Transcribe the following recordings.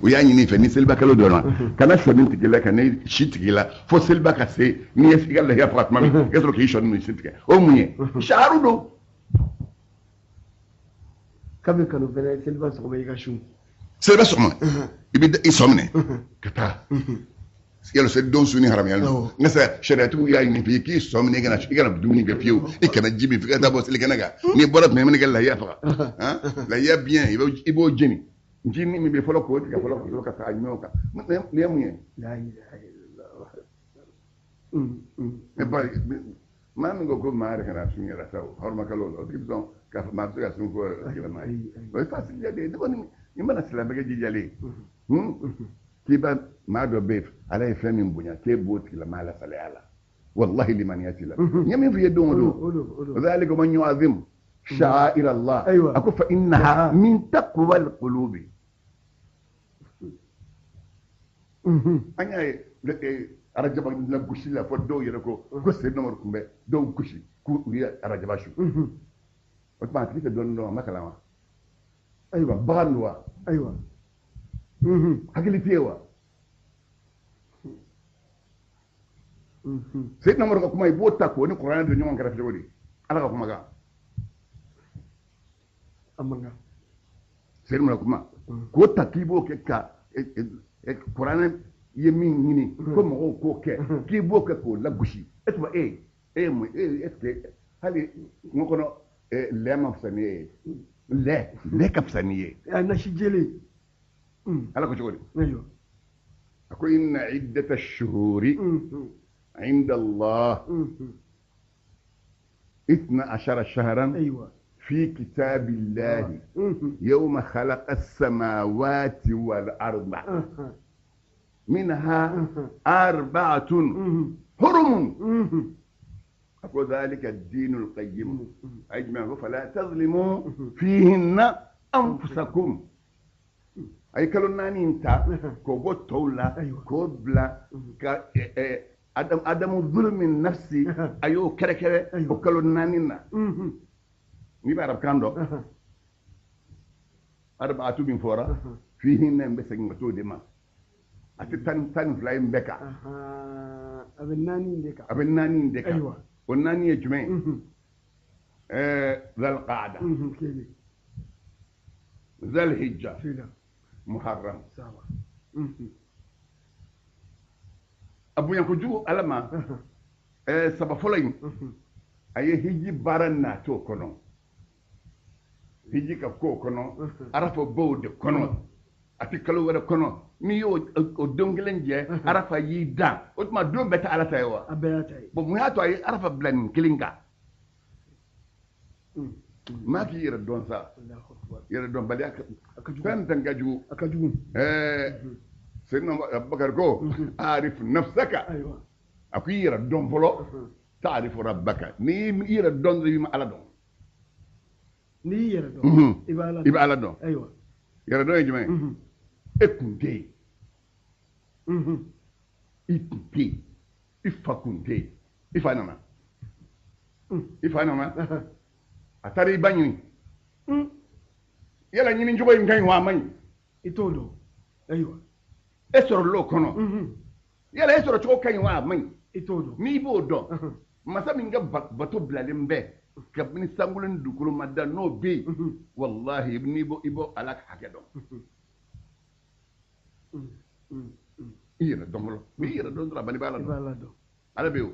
U y'a ɲini i fɛ ni seliba kalo donna, kana sɔnin tigɛ la, kana si tigɛ la fo seliba ka se. N'i ye i ka lahiya faga tuma min, i ka sɔrɔ k'i sɔnin ni si tigɛ. O mun ye saharu don. Kabi kanu fɛnɛ, seliba sɔgɔma i ka sun. Seliba sɔgɔma, i bɛ i sɔn minɛ ka taa yalo seli don sunni haramuyalen don. Nka sa, sariyatigiw y'a ɲini f'i k'i sɔn minɛ, i kana dumuni kɛ fiyewu, i kana ji min f'i ka taa bɔ selikɛnɛ kan. N'i bɔra tuma min, i ka lahiya faga, lahiya biɲɛ, i b'o jeni. Ncinin min bɛ fɔlɔ k'o tigɛ fɔlɔ ka sɔrɔ ka taa ɲɔgɔn kan. Nin ye mun ye? Ne ba, maa min ko ko maa yɛrɛ kana sun yɛrɛ sa o hɔrɔma kalo la, o tigi bɛ sɔn k'a fɔ maa bɛ se ka sun fɔ yɛlɛma ye. O ye fasiya de ye. Ne kɔni, i mana silamɛ kɛ jijalen ye k'i ba maa dɔ bɛ yen, Ala ye fɛn min bonya, k'e b'o tigilamaa lasalaya la, wallahi limaniya t'i la. N ye min f'i ye don o don, ذلك ومن يعظم شعائر الله a ko فإنها من تقوى القلوب. An y'a ye arajaba la gosi la fɔ dɔw yɛrɛ ko ko Seydina Umaru tun bɛ dɔw gosi k'u ye arajaba su. O tuma, a tigi tɛ dɔɔnin dɔn, a ma kalan wa? Ayiwa. Bagan don wa? Ayiwa. Hakili tɛ yen wa? Seydina Umaru ka kuma, i b'o ta k'o ni kuranɛ don ɲɔgɔn kɛrɛfɛ cogo di? Ala ka kumakan. A man kan. Seydina Umaru ka kuma, k'o ta k'i b'o kɛ ka kuranɛ ye min ɲini ko mɔgɔw k'o kɛ, k'i b'o kɛ k'o lagosi, e tuma e ye mun e? Est ce que hali kungo kɔnɔ lɛ ma fisa ni e ye? Lɛ ka fisa ni ye. A nasi jelen. Ala ko cogo di? Ayiwa. A ko إن عدة الشهور عند الله 12 شهرا في كتاب الله يوم خلق السماوات والأرض منها أربعة حرم. ذلك الدين القيم أجمع فلا تظلموا فيهن أنفسكم. A ye kalo 4 in ta k'o bɔ tɔw la, k'o bila ka عدم ظلم النفس, a y'o kɛrɛkɛrɛ o kalo 4 na. N'i bɛ arabukan dɔn, أربعة min fɔra فيهن in bɛ segin ka t'o de ma. A tɛ 12 in bɛɛ kan. A bɛ 4 in de kan. A bɛ 4 in de kan. O 4 ye jumɛn ye? ذا القعدة, ذا الحجة, محرم. A bonya kojugu Ala ma, saba fɔlɔ in, a ye hiji baara nat'o kɔnɔ, hiji ka k'o kɔnɔ, arafa b'o de kɔnɔ, a tɛ kalo wɛrɛ kɔnɔ. N'i y'o o don kelen jɛ, arafa y'i dan. O tuma, don bɛɛ tɛ Ala ta ye wa? A bɛɛ y'a ta ye. Bon, mun y'a to a ye arafa bila nin kelen kan? Maa k'i yɛrɛ dɔn sa, yɛrɛ dɔnbaliya fɛn fɛn ka jugu. A ka jugu. Seydina Abubakar ko أعرف نفسك. A ko i yɛrɛ dɔn fɔlɔ, تعرف ربك. N'i y'i yɛrɛ dɔn dɔrɔn, i bɛ Ala dɔn. N'i y'i yɛrɛ dɔn, i bɛ Ala dɔn. I bɛ Ala dɔn. Yɛrɛ dɔn ye jumɛn ye? E kun tɛ yen, i kun tɛ yen, i fa kun tɛ yen. I fa nana, i fa nana, a taara i ba ɲini. Yala ɲini cogo in ka ɲi wa, a man ɲi? I t'o dɔn. Ayiwa. E sɔrɔ l'o kɔnɔ, yala e sɔrɔ cogo ka ɲi wa, a man ɲi? I t'o dɔn. N'i b'o dɔn, masa min ka bato bilalen bɛ kabini sankolo ni dugukolo ma da, n'o bɛ yen, walahi n'i b'o, i b'o Ala ka hakɛ dɔn. I yɛrɛ dɔn fɔlɔ. N'i yɛrɛ dɔn dɔrɔn, a bali b'a la. I b'a la dɔn. Ala bɛ yen o.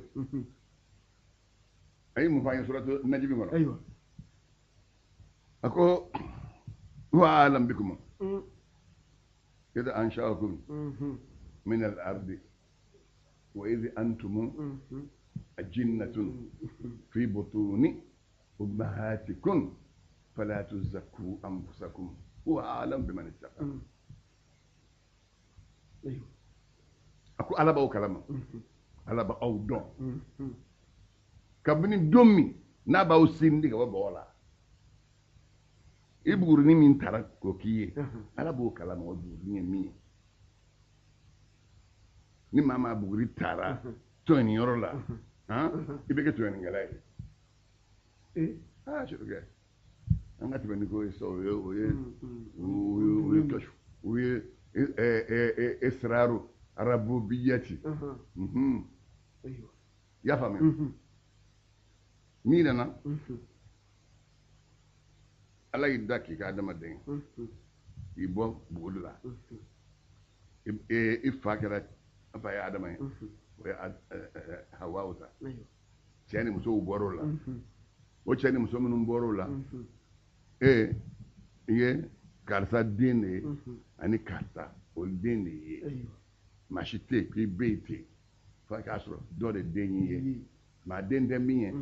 A ye mun fɔ an ye suratu Najimi kɔnɔ? A ko هو أعلم بكم إذ أنشأكم من الأرض وإذ أنتم أجنة في بطون أمهاتكم فلا تزكوا أنفسكم هو أعلم بمن اتقى. A ko Ala b'aw kalama, Ala b'aw dɔn kabini don min n'a b'aw sindi ka bɔ bɔgɔ la. I bugurini min taara k'o k'i ye, Ala b'o kalama, o bugurini ye min ye. Ni maa maa buguri taara tɔɲɔniyɔrɔ la, han, i bɛ kɛ tɔɲɔnikɛla ye. Aa, sokɛ, an ka tɛmɛ ni ko ye sa. O ye o ye o ye o ye kasu o ye. Israru rabubiyati. I y'a faamuya? N'i nana, Ala y'i da k'i kɛ adamaden, k'i bɔ buguri la. I fa kɛra, an fa ye Adama ye, o ye Hawawu ta. Cɛ ni musow bɔr'o la. O cɛ ni muso minnu bɔr'o la, e i ye karisa den de ye ani karisa o den de ye. Maa si tɛ yen k'i bɛ yen ten f'a k'a sɔrɔ dɔ de den y'i ye. Maa den tɛ min ye,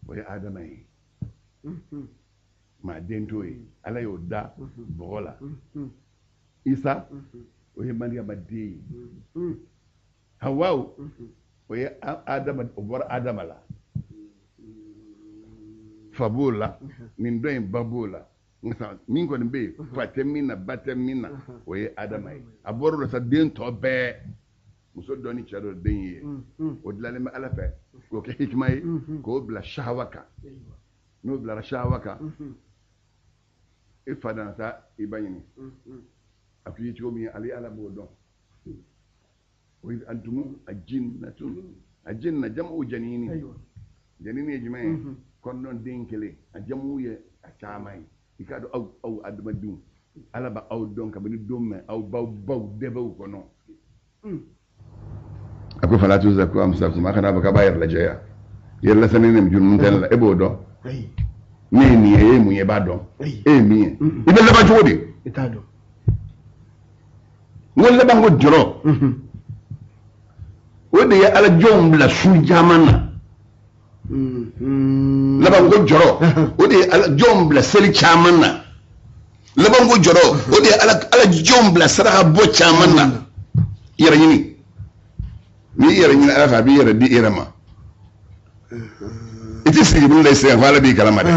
o ye Adama ye. Maa den t'o ye, Ala y'o da bɔgɔ la. Isa, o ye Mariyama den ye. Hawawu, o ye Adama, o bɔra Adama la. Fa b'o la, nin dɔ in ba b'o la. Nka min kɔni bɛ yen, fa tɛ min na, ba tɛ min na, o ye Adama ye. A bɔra o la sa, den tɔ bɛɛ, muso dɔ ni cɛ dɔ den ye. O dilanlen bɛ Ala fɛ k'o kɛ hikima ye, k'o bila shahawa kan. N'o bilara shahawa kan, i fa nana taa i ba ɲini, a ko i ye cogo min ye, ale Ala b'o dɔn. O ye antumu ajinnatun. Ajinna jamu janini. Janini ye jumɛn ye? Kɔnɔn den kelen, a jamu ye a caman ye. I k'a dɔn, aw adamadenw, Ala b'aw dɔn kabini don min aw baw baw dɛbɛw kɔnɔ. A ko fala tuzaku anfusakum, a kana fɔ k'a b'a yɛrɛ lajɛ yan. Yɛrɛ lasani ni jurumu tɛ ne la, e b'o dɔn. Ne ye nin ye, e ye mun ye, e b'a dɔn. E ye min ye, i bɛ laban cogo di? I t'a dɔn. N ko laban ko jɔrɔ, o de ye Ala jɔnw bila sun caman na. Laban ko jɔrɔ, o de ye Ala jɔnw bila seli caman na. Laban ko jɔrɔ, o de ye Ala jɔnw bila saraka bɔ caman na. Yɛrɛ ɲini, n'i yɛrɛ ɲini Ala fɛ, a b'i yɛrɛ di i yɛrɛ ma. I tɛ sigi bolo la i sen kan fo Ala b'i kalama dɛ.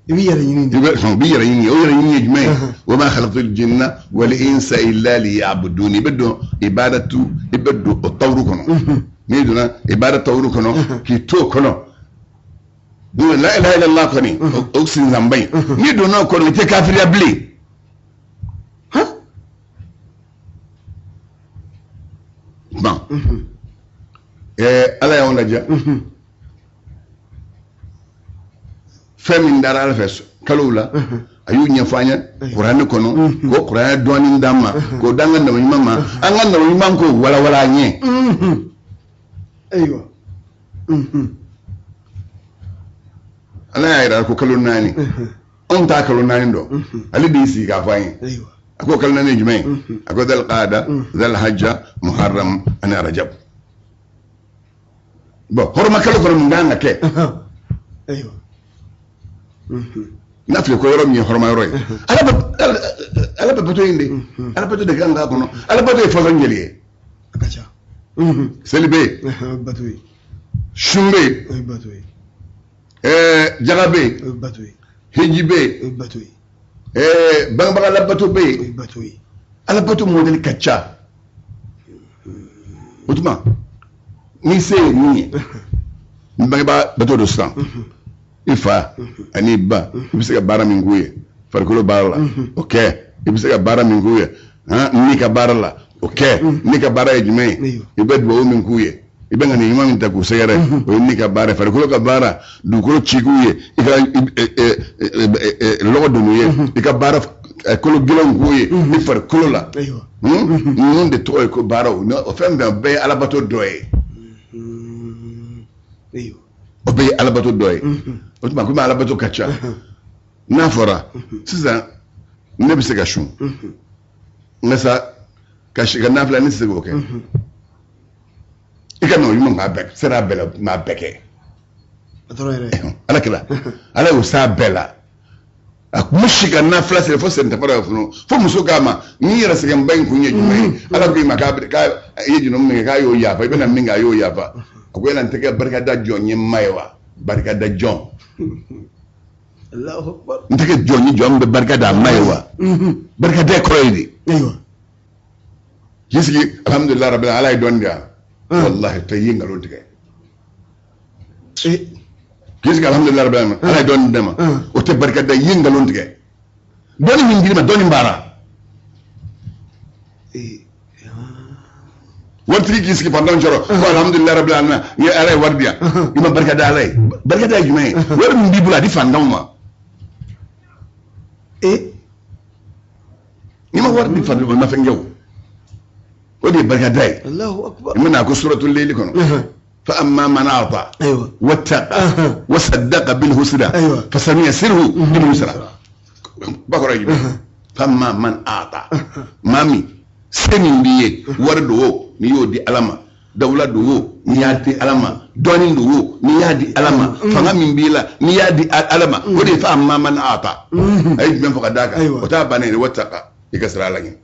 I b'i yɛrɛ ɲini de. I b'i yɛrɛ ɲini. O yɛrɛ ɲini ye jumɛn ye? Wa ma khalaqtul jinna wal insa illa liya'budun. I bɛ don ibadatu, i bɛ don o tawuru kɔnɔ. N'i donna ibada tawuru kɔnɔ, k'i to o kɔnɔ, la ilaha illallah kɔni, o sinsanba in, n'i donna o kɔnɔ, i tɛ kafiriya bilen. Bon, Ala y'anw lajɛ. Fɛn min dara Ala fɛ kalow la, a y'u ɲɛfɔ an ye kuranɛ kɔnɔ, k'o kuranɛ dɔɔnin d'an ma, k'o d'an ka nabi ɲuman ma, an ka nabi ɲuman k'o walawala an ye. Ayiwa. Ala y'a yira ko kalo 4, anw t'a kalo 4 dɔn, ale de y'i sigi k'a fɔ an ye. A ko kalo 4 ye jumɛn ye? A ko Dhul Qada, Dhul Hajja, Muharram ani Rajab. Bon, hɔrɔma kalo kɔnɔ mun kan ka kɛ? N'a filɛ ko yɔrɔ min ye hɔrɔma yɔrɔ ye, Ala bɛ bato yen de. Ala bato de kan k'a kɔnɔ. Ala bato ye fɔsɔn jeli ye. Seli bɛ yen, sun bɛ yen, jaga bɛ yen, hiji bɛ yen, bangebaga labato bɛ yen. Ala bato mɔdɛli ka ca. O tuma n'i se ye min ye, ni bangebaga bato don sisan, i fa ani i ba, i bɛ se ka baara min k'u ye farikolo baara la, o kɛ. I bɛ se ka baara min k'u ye n'i ka baara la, o kɛ. N'i ka baara ye jumɛn ye? I bɛ dugawu min k'u ye, i bɛ ŋaniya ɲuman min ta k'u sɛgɛrɛ, o ye n'i ka baara ye. Farikolo ka baara, dugukolo ci k'u ye, i ka lɔgɔ don u ye, i ka baara kolo gɛlɛnw k'u ye i farikolo la. Ninnu de tɔgɔ ye ko baaraw. O fɛn fɛn bɛɛ ye alabato dɔ ye. O bɛɛ ye alabato dɔ ye. O tuma komi alabato ka ca, n'a fɔra sisan ne bɛ se ka sun, nka sa ka si ka nafila, ne tɛ se k'o kɛ. I ka nɔ ɲuman k'a bɛɛ sera a bɛɛ la, m'a bɛɛ kɛ. Ala kira, Ala y'o s'a bɛɛ la. A kun bɛ si ka nafila seli fo sentafara ye funu, fo muso k'a ma, n'i yɛrɛ sɛgɛnba in kun ye jumɛn ye? Ala ko i ma k'a ye jurumu min kɛ, k'a y'o yafa, i bɛna min kɛ, a y'o yafa. A ko yala n tɛ kɛ barikada jɔn ye ma ye wa? Barikada jɔn. N tɛ kɛ jɔn ye, jɔn min bɛ barika da a ma ye wa? Barikada kɔrɔ ye di? K'i sigi alhamdulilayi rabbil Ala ye dɔnni di yan. Walahi tɛ i ye nkalon tigɛ. K'i sigi alhamdulilayi rabbil alamin, Ala ye dɔnni di ne ma, o tɛ barika da, i ye nkalon tigɛ. Dɔnni min dir'i ma, dɔnni baara. Waritigi k'i sigi fantanw cɛrɔ ko alhamdulilayi rabil alamin, ni Ala ye wari di yan, i ma barika da Ala ye. Barika da ye jumɛn ye? Wari min b'i bolo, a di fantanw ma. N'i ma wari di fantanw ma, i ma fɛn kɛ o. O de ye barika da ye. Allahu akbar. I mana a ko suratul layli kɔnɔ, fa amma man a'ta wattaqa wa saddaqa bil husna fasanuyassiruhu lil yusra. Ba kɔrɔ ye jumɛn? Fa amma man a'ta, maa min se min b'i ye, wari don o, n'i y'o di Ala ma, dawula don o, n'i y'a di Ala ma, dɔnni don o, n'i y'a di Ala ma, fanga min b'i la, n'i y'a di Ala ma, o de ye fa amma man a'ta. A ye jumɛn fɔ ka d'a kan? O t'a bannen ye. Wattaqa, i ka siran Ala ɲɛ.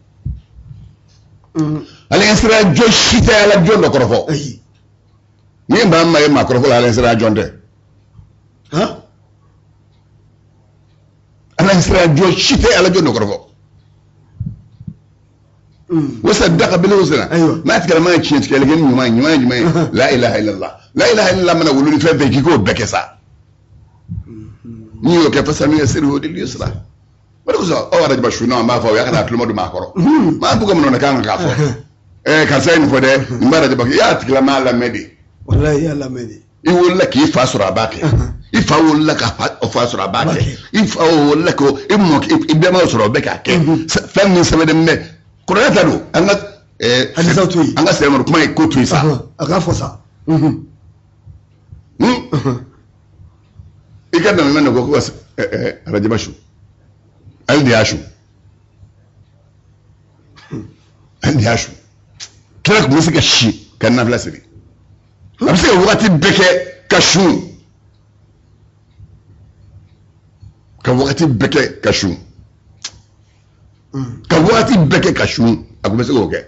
Ala ɲɛ siran jɔn si tɛ Ala jɔn dɔ kɔrɔfɔ. N'i ye maa maa ye maa kɔrɔfɔ la, Ala ɲɛ siran jɔn tɛ. Ala ɲɛ siran jɔn si tɛ Ala jɔn dɔ kɔrɔfɔ. Wa saddaqa bil husna, n'a tigilama ye tiɲɛ tigɛli kɛ ni ɲuman ye. Ɲuman ye jumɛn ye? La ilaha illallah. La ilaha illallah mana wolo ni fɛn fɛn, k'i k'o bɛɛ kɛ sa. N'i y'o kɛ, fasanuyassiruhu lil yusra. O de kosɔn aw arajaba su an b'a fɔ, o y'a kana tuloma don maa kɔrɔ. Maa b'u ka manamanakan kan k'a fɔ karisa ye nin fɔ dɛ, nin b'a arajaba, i y'a tigilama lamɛn de. Walayi, i y'a lamɛn de. I wolola k'i fa sɔrɔ, a b'a kɛ. I fa wolola ka fa sɔrɔ, a b'a kɛ. I fa wolola k'o i mɔkɛ, i bɛnbaw sɔrɔ, o bɛ k'a kɛ. Fɛn min sɛbɛnnen bɛ kɔrɔya ta don, an ka hadisaw to yen, an ka sɛbɛn kuma ye ko to yen sa. A k'a fɔ sa. I ka nana ne ko ko arajaba su, ale de y'a su, ale de y'a su. Kira tun bɛ se ka si ka nafila seli, a bɛ se ka wagati bɛɛ kɛ ka sun, ka wagati bɛɛ kɛ ka sun, ka wagati bɛɛ kɛ ka sun, a tun bɛ se k'o kɛ.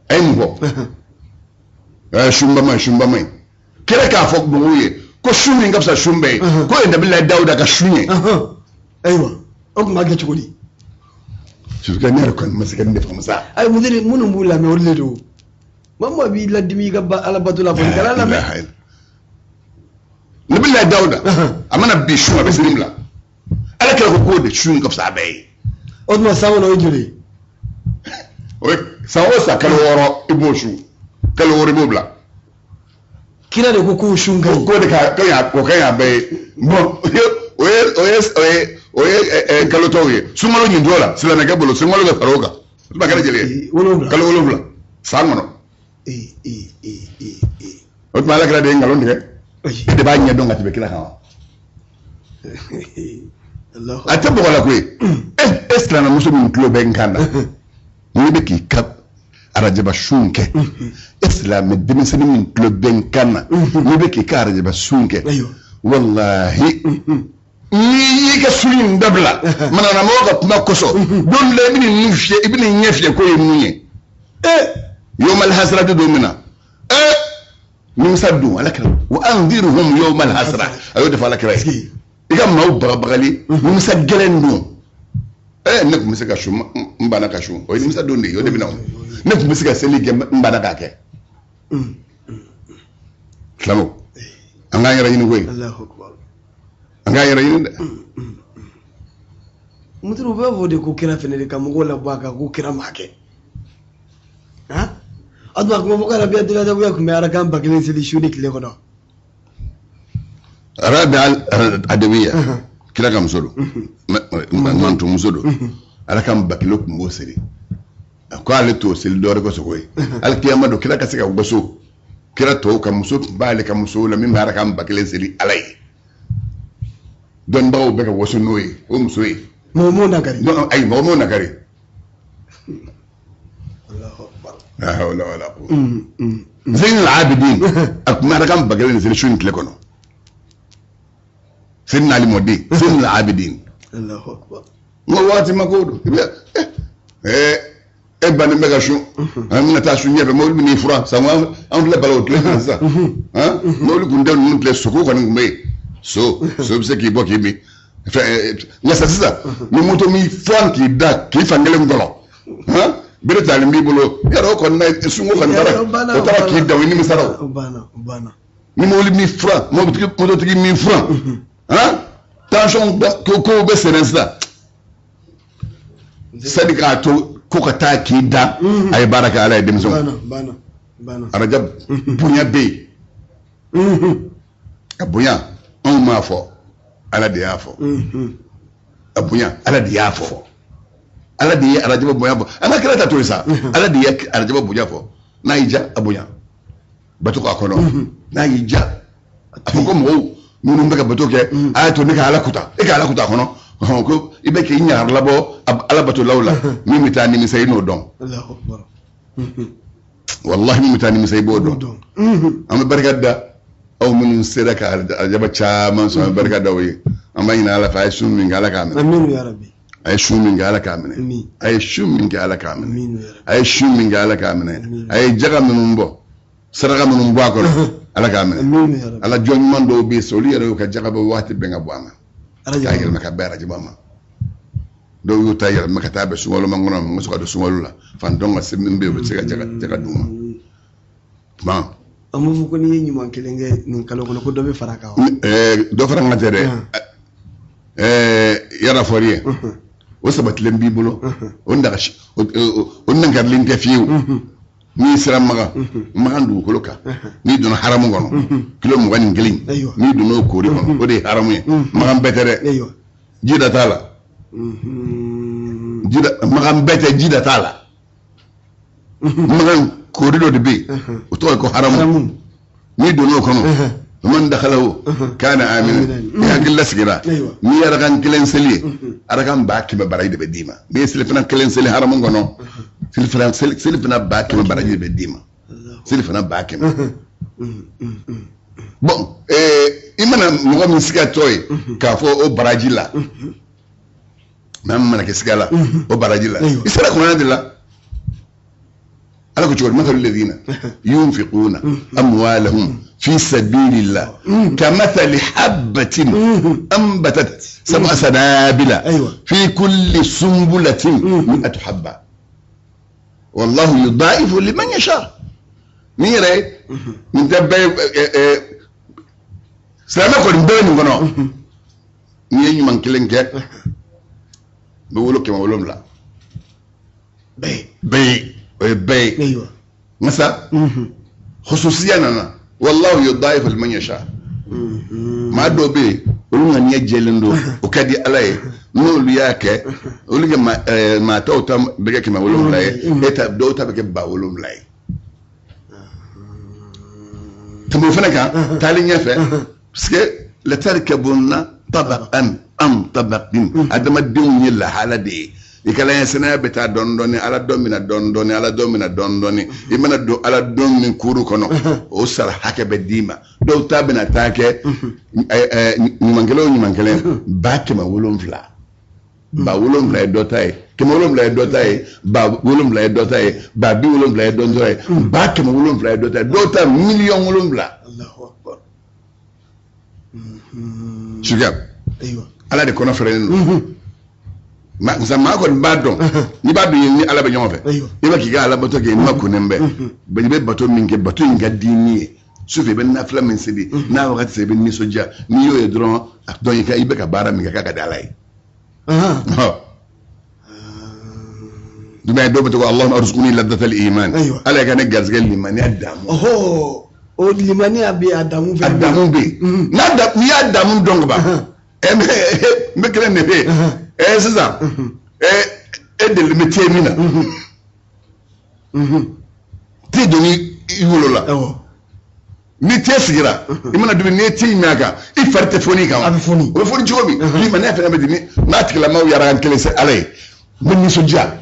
A ye mun fɔ? Sunba man ɲi, sunba man ɲi. Kira k'a fɔ mɔgɔw ye ko sun min ka fisa sun bɛɛ ye, k'o ye Nabilayi Dawuda ka sun ye. Ayiwa, o tun b'a kɛ cogo di? Surtout ne yɛrɛ kɔni ma se ka nin de faamu sa. Ayi, mudiri minnu b'u lamɛn, olu de don. Maa maa b'i ladimi i ka Ala bato la, kɔni kana lamɛn. Nabilayi Dawuda, a mana bin sun, a bɛ siri bila. Ala kira ko k'o de sun ka fisa a bɛɛ ye. O tuma san kɔnɔ o ye joli ye? O ye san o san kalo 6 i b'o sun, kalo 6 i b'o bila. Kira de ko k'o sun ka ɲi. K'o de ka ɲi, o ka ɲi a bɛɛ ye. Bon, o ye o ye o ye o ye kalo tɔw ye. Sunkalo ɲin t'o la, silamɛkɛ bolo sunkalo bɛ fara o kan. O tuma kɛra joli ye? 7. Kalo 7 san kɔnɔ. O tuma Ala kira de ye nkalon tigɛ. E de b'a ɲɛdɔn ka tɛmɛ kira kan wa? A tɛ bɔgɔ la koyi. E silamɛmuso min tulo bɛ n kan na, n'i bɛ k'i ka arajaba sun kɛ, e silamɛ denmisɛnnin min tulo bɛ n kan na, n'i bɛ k'i ka arajaba sun kɛ, walahi n'i y'i ka sun in dabila manamɔgɔ ka kuma kosɔn, don dɔ la i bɛ nin fiyɛ, i bɛ nin ɲɛ fiyɛ k'o ye mun ye? Yawmal hasrati don min na, nimisa don, Ala kira wa anzirhum yawmal hasra, a y'o de fɔ Ala kira ye. I ka maaw bagabagali nimisa gɛlɛn don. Ne tun bɛ se ka sun, n banna ka sun, o ye nimisa don de ye, o de bɛ na o. Ne tun bɛ se ka seli kɛ, n banna k'a kɛ. Silamɛw, an k'an yɛrɛ ɲini koyi. An k'an yɛrɛ ɲini dɛ. Muturu b'a fɔ de ko kira fɛnɛ de ka mɔgɔw labɔ a kan ko kira m'a kɛ. A tuma kuma fɔ k'Arabiya tun bɛ arakan 1000 seli su ni tile kɔnɔ. Arabi Adawiya, kira ka muso don, manton muso don, arakan 1000 tun b'o seli. A ko ale t'o seli dɔwɛrɛ kosɔn koyi. Alikiyama don, kira ka se ka waso kira tɔw ka muso tun b'ale ka musow la min bɛ arakan 1000 seli Ala ye. Dɔnnibagaw bɛ ka waso n'o ye, o muso ye. Mɔgɔ m'o nakari. Ayi, mɔgɔ m'o nakari. La hawla wala quwwata. Zainul Abidin, a tun bɛ arakan 1000 seli su ni tile kɔnɔ. Seydina Ali mɔden, Zainul Abidin. Allahu akbar. N ko waati ma ko don. E bannen bɛ ka sun, an bɛna taa sun ɲɛfɛ, mobili bɛ n'i furan, sango an filɛ bala o tile kan sisan. Mobili kun tɛ ninnu tile, soko kɔni tun bɛ yen. So bɛ se k'i bɔ k'i min. Fɛn nka sisan, ni moto m'i furan k'i da, k'i fan kelen gɔlɔ. Bere talen b'i bolo, yarɔ o kɔni na sunko kɔni taara, o taara k'i da, o nimisara o. O banna, o banna. Ni mobili m'i furan, mototigi m'i furan, tension kow bɛ sɛnɛ sisan. Sani k'a to Ko ka taa k'i da, a ye baara kɛ Ala ye denmisɛnw. Banna, banna, banna. Arajab bonya bɛ yen. A bonya, anw m'a fɔ, Ala de y'a fɔ. A bonya, Ala de y'a fɔ. Ala de ye arajaba bonya fɔ. An ka kira ta to yen sa. Ala de ye arajaba bonya fɔ. N'a y'i diya, a bonya, bato k'a kɔnɔ. N'a y'i diya, a fɔ ko mɔgɔw minnu bɛ ka bato kɛ, a y'a to ne ka Ala kuta, e ka Ala kuta a kɔnɔ. Ɔhɔn, ko i bɛ k'i ɲagari labɔ Ala batolaw la, min bɛ taa nimisa, i n'o dɔn. Allahu akbar. Walahi, min bɛ taa nimisa, i b'o dɔn. Dɔn. An bɛ barika da aw minnu sera ka arajaba caman sɔrɔ, an bɛ barika da aw ye. An b'a ɲini Ala fɛ, a ye sun min kɛ, Ala k'a minɛ. Amin ya rabbi. A ye sun min kɛ, Ala k'a minɛ. Amin. A ye sun min kɛ, Ala k'a minɛ. Amin ya rabbi. A ye sun min kɛ, Ala k'a minɛ. Amin. A ye jaga minnu bɔ, saraka minnu bɔ a kɔnɔ, Ala k'a minɛ. Amin ya rabbi. Ala jɔn ɲuman dɔw bɛ yen sisan, olu yɛrɛ y'u ka jaga bɔ waati bɛn ka bɔ a ma k'a Arajaba. yɛlɛma ka bɛn arajaba ma. Dɔw y'u ta yɛlɛma ka taa bɛn sunkalo ma kɔnɔ, mɔgɔ sɔrɔ ka don sunkalo la, fantanw ka se min bɛ yen, u bɛ se ka jaga d'u ma tuma. An b'a fɔ ko n'i ye ɲuman kelen kɛ nin kalo kɔnɔ, ko dɔ bɛ fara a kan wa? Dɔ fara n ka tɛ dɛ. Yala fɔri ye, o sabatilen b'i bolo, o nagasi, o nankarilen tɛ fiyewu. N'i sera Makan, Makan dugukolo kan, n'i donna haramu kɔnɔ, kilo 21, Ayiwa. n'i donna o koori kɔnɔ, o de ye haramu ye. Makan bɛɛ tɛ dɛ. Ayiwa. Jida t'a la. Jida, Makan bɛɛ tɛ, jida t'a la. Makan koori dɔ de bɛ yen, o tɔgɔ ye ko haramu. Haramu. N'i donna o kɔnɔ, man dakhalahu kana amina, i hakili lasigira. Ayiwa. N'i ye arakan kelen seli ye, arakan 100 000 baraji de bɛ d'i ma. N'i ye selifana kelen seli haramu kɔnɔ, selifana 100 000 baraji de bɛ d'i ma, selifana 100 000. Bon, i mana mɔgɔ min siga tɔ ye k'a fɔ o baraji la, maa min mana kɛ siga la o baraji la, Ayiwa. i sera kuranɛ de la. Ala ko cogo di? Mathalu ladina yunfiquna amwalahum fi sabilillah kamathali habbatin anbatat sab'a sanabila Ayiwa. fi kulli sunbulatin mi'atu habba wallahu yudaifu liman yasha. Nin yɛrɛ ye nin tɛ bɛɛ ye, silamɛ kɔni bɛɛ nin kɔnɔ. N'i ye ɲuman kelen kɛ, n bɛ wolo 700. Bɛɛ. Bɛɛ ye, o ye bɛɛ ye. Ayiwa. Nka sa, khususiya nana, wallahu yudaifu liman yasha. Maa dɔw bɛ yen, olu ŋaniya jɛlen don, o ka di Ala ye, n'olu y'a kɛ, olu kɛ maa tɔw ta bɛ kɛ 700 ye, e ta, dɔw ta bɛ kɛ 7000 ye. Tɛmɛ o fana kan, taalen ɲɛfɛ, parce que latarkabunna tabaqan an tabaqin, adamadenw ye lahala de ye. I ka laɲɛsɛnɛya bɛ taa dɔɔni dɔɔni, Ala dɔn mina dɔɔni dɔɔni, Ala dɔn mina dɔɔni dɔɔni. I mana don Ala dɔn min kuru kɔnɔ, o sara hakɛ bɛ d'i ma. Dɔw ta bɛna taa kɛ ɲuman kelen o ɲuman kelen 700 000. 7000 ye dɔ ta ye, 700 ye dɔ ta ye, 7000 ye dɔ ta ye, 70,000 ye dɔ ta ye, 700 000 ye dɔ ta ye, dɔw ta 7 000 000. Allahu akbar. Sukɛ. Ayiwa. Ala de kɔnɔ fɛrɛlen don. Nka maa kɔni b'a dɔn, n'i b'a dɔn ni Ala bɛ ɲɔgɔn fɛ, Ayiwa. i bɛ k'i ka ala bato kɛ, i ma kunnen bɛ, i bɛ bato min kɛ, bato in ka di ni ye sufɛ, i bɛ nafila min seli, n'a wagati sera, i bɛ nisɔndiya. N'i y'o ye dɔrɔn, a dɔn i bɛ ka baara min kɛ, k'a ka di Ala ye. Jumɛn dɔw bɛ to ko Allahumma arzuqni ladhatal iman. Ayiwa. Ala ka ne garisɛgɛ limaniya damu. Ɔhɔ, o limaniya bɛ a damu A fɛnɛ bɛ yen. damu bɛ yen. N'a da, n'i y'a damu dɔn ka ban, n bɛ kelen de bɛ yen. Sisan, e delilen bɛ te min na, te donni i wolo la. Awɔ. Ni te sigira, i mana dumuni, n'i ye te min a kan, i fari tɛ foni kan wa? A bɛ foni. O bɛ foni cogo min, limaniya fɛnɛ bɛ ten. Ni n'a tigilamaw yɛrɛ kan kelen se Ala ye, n bɛ nisɔndiya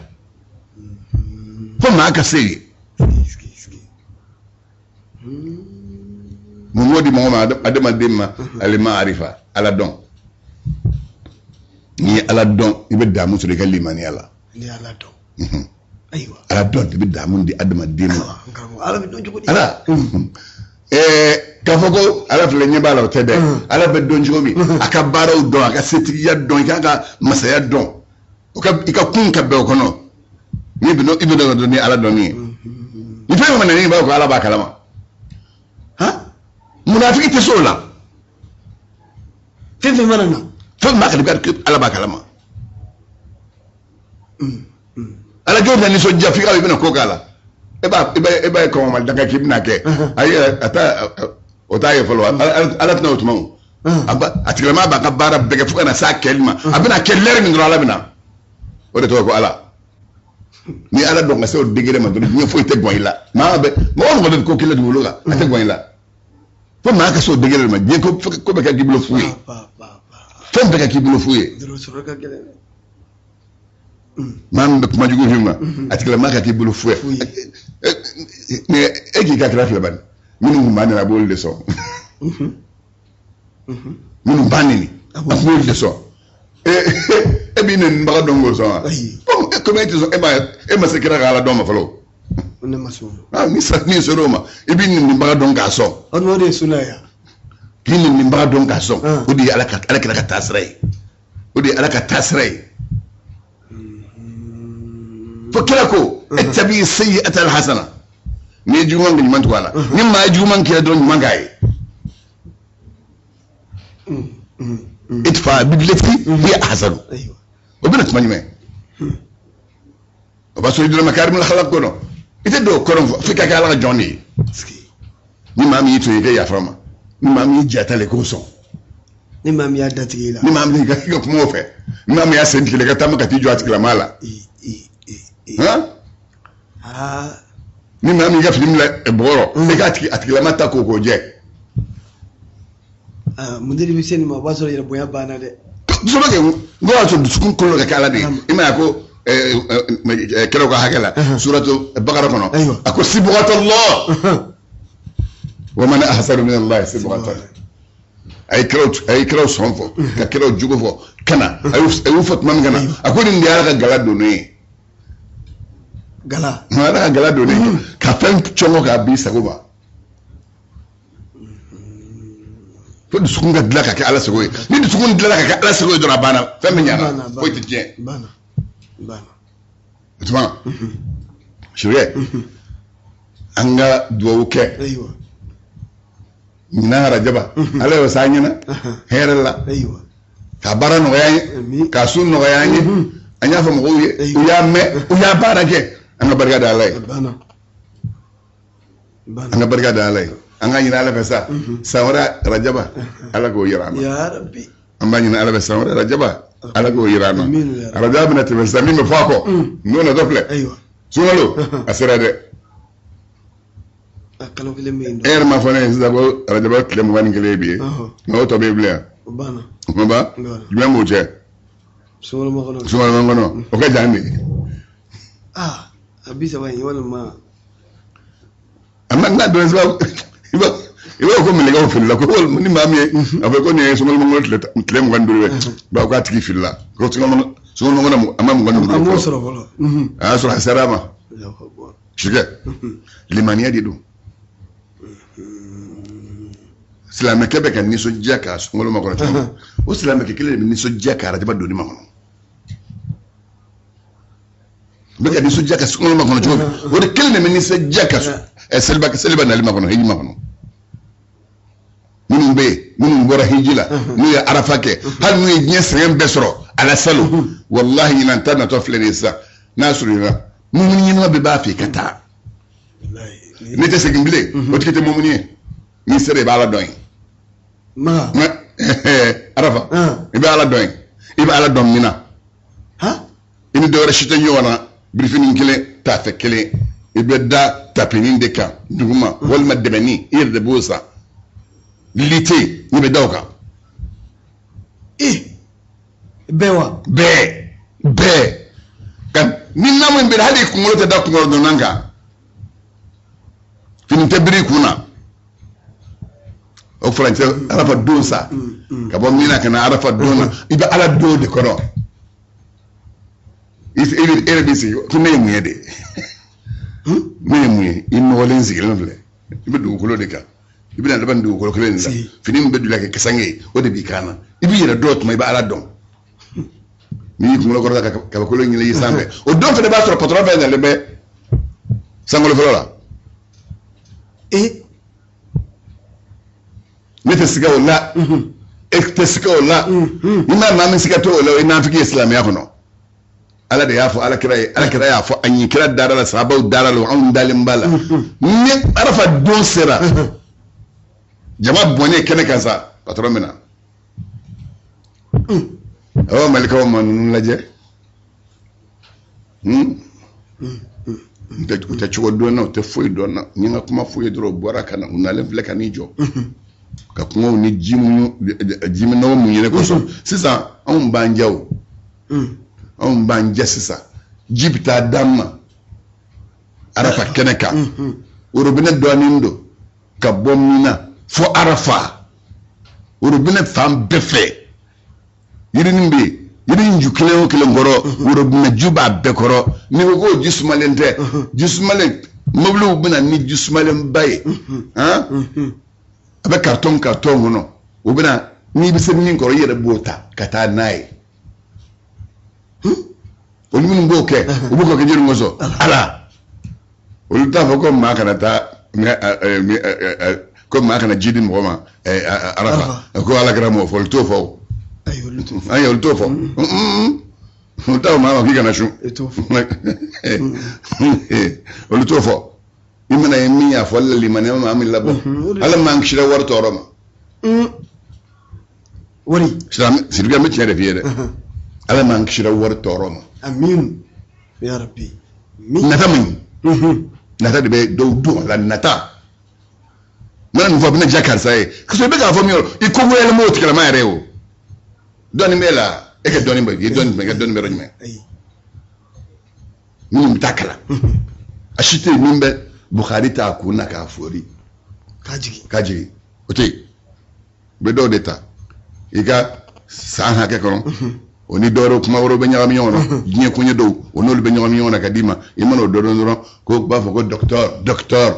fo maa ka se yen. Mun b'o di mɔgɔ ma? Adamaden ma alimarifa, Ala dɔn. N'i ye Ala dɔn, i bɛ damu sɔrɔ i ka limaniya la. N'i ye Ala dɔn. Ayiwa. Ala dɔn de bɛ damu di adamaden ma. Ayiwa, n karamɔgɔ, Ala bɛ dɔn cogo di? Ala, k'a fɔ ko Ala filɛ, ɲɛ b'a la, o tɛ dɛ. Ala bɛ dɔn cogo min, a ka baaraw dɔn, a ka setigiya dɔn, i k'a ka masaya dɔn, o ka i ka kun ka bɛn o kɔnɔ. N'i bɛ i bɛ dɔn ka dɔn ni Ala dɔnni ye. Ni fɛn min mana n'i b'a fɔ ko Ala b'a kalama. Han? Munafiki tɛ se o la. Fɛn fɛn mana na. Fɛn min b'a kalama, Ala b'a kalama. Ala jɔn na nisɔndiya f'i ka i bɛna ko k'a la. E b'a e b'a ye kɔngɔma danga k'i bɛna kɛ. Ayi, a t'a o t'a ye fɔlɔ. Ala tɛna o tuma o. A tigilamaa b'a ka baara bɛɛ kɛ fo ka na s'a kɛli ma. A bɛna kɛ lɛri min dɔrɔn, Ala bɛna. O de tɔgɔ ko Ala. Ni Ala dɔn ka se o degré ma dɔrɔn, diɲɛ foyi tɛ gwan i la. Maa bɛ mɔgɔ o mɔgɔ bɛ ko kelen dugukolo kan, a tɛ gwan i la. Fo maa ka se o degré de ma, diɲɛ ko bɛ kɛ k'i bolo fu ye. Fɛn bɛɛ ka k'i bolo fu ye. Maa min bɛ kuma jugu f'i ma, a tigilamaa ka k'i bolo fu ye. E k'i ka kira filɛ bani, minnu tun b'a nɛni, a b'olu de sɔn. Minnu b'a nɛni, a b'olu de sɔn. E b'i nɛnibaga dɔn k'o sɔn wa? Komi e tɛ sɔn, e ma se kira ka Ala dɔn ma fɔlɔ. Ne ma se o ma. Ni sera o ma, i b'i nɛnibaga dɔn k'a sɔn. O de ye suna ye. K'i nɛnibaga dɔn k'a sɔn, o de ye Ala kira ka taasira ye. O de ye Ala ka taasira ye. Fo kira ko, ittabi sayyi'ata al-hasana. N'i ye juguman kɛ, ɲuman tugu a la. Ni maa ye juguman kɛ dɔrɔn, ɲuman k'a ye. Idfa billati hiya ahsanu. O bɛna tuma jumɛn? O b'a sɔrɔ i donna makarimul akhlaq kɔnɔ. I tɛ don o kɔnɔ f'i ka kɛ Ala ka jɔn de ye. Ni maa min y'i to yen, i ka yafa ma. Ni maa min y'i jata le, k'o sɔn. Ni maa min y'a datigɛ i la. Ni maa min i ka kuma o fɛ. Ni maa min y'a sen tigɛ, i ka taama ka t'i jɔ a tigilamaa la. Ni maa min ka fini bila bɔgɔ rɔ, e k'a tigi a tigilama ta k'o jɛ. Mun de bɛ se nin ma? O b'a sɔrɔ yɛrɛ bonya banna dɛ. Dusukun kɛ, n ko y'a sɔrɔ dusukun kolo ka kɛ Ala de ye. I m'a ye ko kɛlɛw ka hakɛ la, suratu Bakara kɔnɔ, a ko sibghatallah wa man ahsanu min Allahi sibghatan. A ye kiraw sɔn fɔ, ka kiraw jogo fɔ, ka na a y'u fɔ tuma min ka na, a ko nin de ye Ala ka gala donnen ye. Gala. Ala ka gala donnen ye, ka fɛn cɔngɔ k'a b'i sago ma. Fo dusukun ka dilan ka kɛ Ala sago ye. Ni dusukun dilanna ka kɛ Ala sago ye dɔrɔn, a banna, fɛn min ɲana, foyi tɛ tiɲɛ. O tuma, Sirikɛ, an ka dugawu kɛ. Ɲinan arajaba, Ala y'o s'an ɲɛna hɛrɛ la, ka baara nɔgɔya an ye, ka sun nɔgɔya an ye. An y'a fɔ mɔgɔw ye, u y'a mɛn, u y'a baara kɛ. An ka barika da Ala ye. An ka barika da Ala ye. An ka ɲini Ala fɛ sa, san wɛrɛ arajaba, Ala k'o yira an na. An b'a ɲini Ala fɛ, san wɛrɛ arajaba, Ala k'o yira an na. Arajaba bɛna tɛmɛ sisan, min bɛ fɔ a kɔ, n'o natɔ filɛ, sunkalo a sera dɛ. E yɛrɛ m'a fɔ ne ye sisan ko arajaba tile 21 ye bi ye, nka o tɔ bɛ yen bilen yan. O ma ban, jumɛn b'o cɛ? Sunkalo makɔnɔ. Sunkalo makɔnɔ, o ka jan de. A 30 in walima. A ma n'a dɔn sisan, i b'a fɔ ko mɛlɛkɛw filila, ko ni maa min ye a fɔ ko nin ye sunkalo makɔnɔ tile 25 ye, ba ko a tigi filila, ko sunkalo makɔnɔ a ma 25. A m'o sɔrɔ fɔlɔ. A y'a sɔrɔ a sera a ma. Sirikɛ, limaniya de don. Silamɛkɛ bɛ ka nisɔndiya k'a sunkalo makɔnɔ cogo min, o silamɛkɛ kelen de bɛ nisɔndiya k'a arajaba donni makɔnɔ. Bɛ ka nisɔndiya ka sunkalo makɔnɔ cogo min, o de kelen de bɛ nisɔndiya ka seliba nali makɔnɔ, hiji makɔnɔ. Minnu bɛ yen, minnu bɔra hiji la, n'u ye arafa kɛ, hali n'u ye diɲɛ sɛgɛn bɛɛ sɔrɔ ala salo, walahi ɲinan ta natɔ filɛ nin ye sisan, n'a surunyana, mumuni ɲɛnama bɛɛ b'a fɛ i ka taa. N'i tɛ segin bilen, o tigi tɛ mumuni ye. N'i sera, i bɛ Ala dɔn yen. Arafa, i bɛ Ala dɔn yen. I bɛ Ala dɔn min na, i ni dɔwɛrɛ si tɛ ɲɔgɔn na, birifini kelen, taafe kelen, i bɛ da tapinin de kan duguma, walima dɛmɛni, i yɛrɛ de b'o san. Li tɛ yen, n'i bɛ da o kan. Bɛɛ wa? Bɛɛ, bɛɛ. Ka ni namu in bɛ, hali i kunkolo tɛ da kunkolo dɔnnan kan. Fini tɛ biri i kun na. O furancɛ arafa don sa, ka bɔ min na ka na arafa don na, i bɛ Ala don de kɔnɔ. E yɛrɛ b'i sigi ko ne ye mun ye de? Ne ye mun ye? I nɔgɔlen sigilen filɛ, i bɛ dugukolo de kan, i bɛna laban dugukolo kelen de la, fini min bɛ don i la kɛ kasange ye, o de b'i kan na. I b'i yɛrɛ dɔn tuma, i bɛ Ala dɔn. N'i y'i kunkolo kɔrɔta ka kabakolo ɲini i sanfɛ, o don fana b'a sɔrɔ patɔrɔn fɛn nalen bɛ sankolo fɔlɔ la. Ne tɛ siga o la, e tɛ siga o la. Ni maa min siga t'o la, o ye nafiki ye silamɛya kɔnɔ. Ala de y'a fɔ ala kira ye, ala kira y'a fɔ an ye, kira dara la, sahabaw dara la, anw dalen b'a la. Ni arafa don sera, jama bɔnnen kɛnɛ kan sa, patɔrɔn bɛ na. Awɔ, malikaw ma ninnu lajɛ. U tɛ cogo dɔn na, u tɛ foyi dɔn na. N ye n ka kuma f'u ye dɔrɔn, u bɔra ka na, u nalen filɛ ka n'i jɔ ka kumaw ni ji jiminɔgɔ mun yɛrɛ kosɔn. Sisan anw b'an ja o, anw b'an ja sisan, ji bɛ taa d'an ma arafa kɛnɛ kan. Worobinɛ dɔɔnin don ka bɔ Mina fo arafa, worobinɛ fan bɛɛ fɛ yirinin bɛ yen, yiri ju kelen o kelen kɔrɔ worobinɛ ju b'a bɛɛ kɔrɔ. N'i ko k'o ji sumalen tɛ, ji sumalen, mobiliw bɛ na ni ji sumalenba ye, a bɛ karitɔn karitɔn kɔnɔ, o bɛ na, n'i bɛ se min kɔrɔ i yɛrɛ b'o ta ka taa n'a ye. Olu minnu b'o kɛ, u b'o kɛ jɔnni kosɔn? Ala. Olu t'a fɔ ko maa kana taa, ko maa kana ji di mɔgɔ ma arafa, ko ala kira m'o fɔ. Olu t'o fɔ o. Ayi, olu t'o fɔ. Olu t'a fɔ maa ma k'i kana sun, olu t'o fɔ. I mana ye min y'a fɔ, ala limaniya ma min labɔ, ala m'an kisira wari tɔɔrɔ ma. Wari. Sidiki, an bɛ tiɲɛ de f'i ye dɛ, ala m'an kisira wari tɔɔrɔ ma. Amin ya rabbi. Nata man ɲi, nata de bɛ dɔw dun a la. Nata mana nin fɔ, a bɛna diya karisa ye, ka sɔrɔ i bɛ k'a fɔ min yɔrɔ, i ko goyalen b'o tigilama yɛrɛ ye. O dɔɔnin b'e la, e ka dɔɔnin bɛ, i ye dɔɔnin jumɛn, i ka dɔɔnin bɛ yɔrɔ jumɛn? Minnu bɛ taa kalan, a si tɛ yen min bɛ Bukhari ta a kun na k'a fori k'a jigin, k'a jigin, o tɛ yen. U bɛ dɔw de ta i ka san hakɛ kɔnɔ, o ni dɔwɛrɛw, kuma wɛrɛw bɛ ɲagami ɲɔgɔn na, diɲɛ koɲɛ dɔw, o n'olu bɛ ɲagami ɲɔgɔn na ka d'i ma. I mana o dɔ dɔn dɔrɔn, ko u b'a fɔ ko docteur, docteur,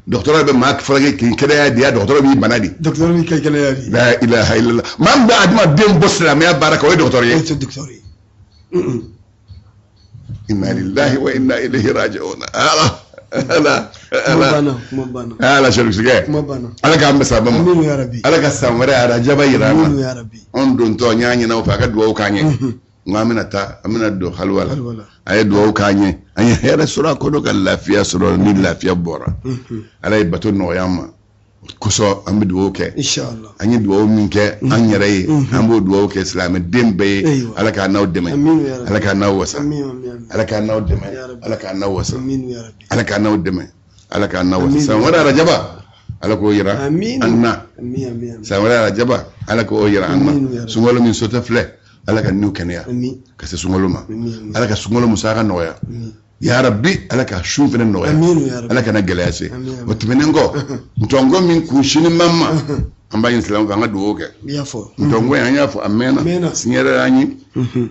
docteur bɛ maa furakɛ k'i kɛnɛya di, ya docteur b'i bana di. Docteur b'i kɛnɛya di. La ilaha illallah. Maa min bɛ adamaden bɔ silamɛya baara kan, o ye docteur ye. O ye docteur ye. Inna lillahi wa inna ilayhi raji'un. Ala ala ala ala, sɛrifisikɛ, ala k'an bɛn sababa ma, ala ka san wɛrɛ arajaba yira an na. Anw dontɔ, n y'a ɲini aw fɛ, a ka dugawu k'an ye. N ko an bɛna taa, an bɛna don haliwa la, a ye dugawu k'an ye, an ye hɛrɛ sɔrɔ a kɔnɔ, ka lafiya sɔrɔ. Ni lafiya bɔra, ala ye bato nɔgɔya an ma kosɔn, an bɛ dugawu kɛ. An ye dugawu min kɛ an yɛrɛ ye, an b'o dugawu kɛ silamɛden bɛɛ ye. Ala k'an n'aw dɛmɛ, ala k'an n'aw wasa, ala k'an n'aw dɛmɛ, ala k'an n'aw wasa, ala k'an n'aw dɛmɛ, ala k'an n'aw wasa. San wɛrɛ arajaba, ala k'o yira an na. San wɛrɛ arajaba, ala k'o yira an na. Sunkalo min sotɔ filɛ, ala ka niw kɛnɛya ka se sunkalo ma, ala ka sunkalo musaka nɔgɔya. Ya rabbi, ala ka sun fana nɔgɔya, ala kana gɛlɛya se. O tɛmɛnen kɔ, ntɔnko min kun sini man ma, an b'a ɲini silamɛw fɛ, an ka dugawu kɛ. Ntɔnko in, an y'a fɔ a mɛnna, siɲɛ an ye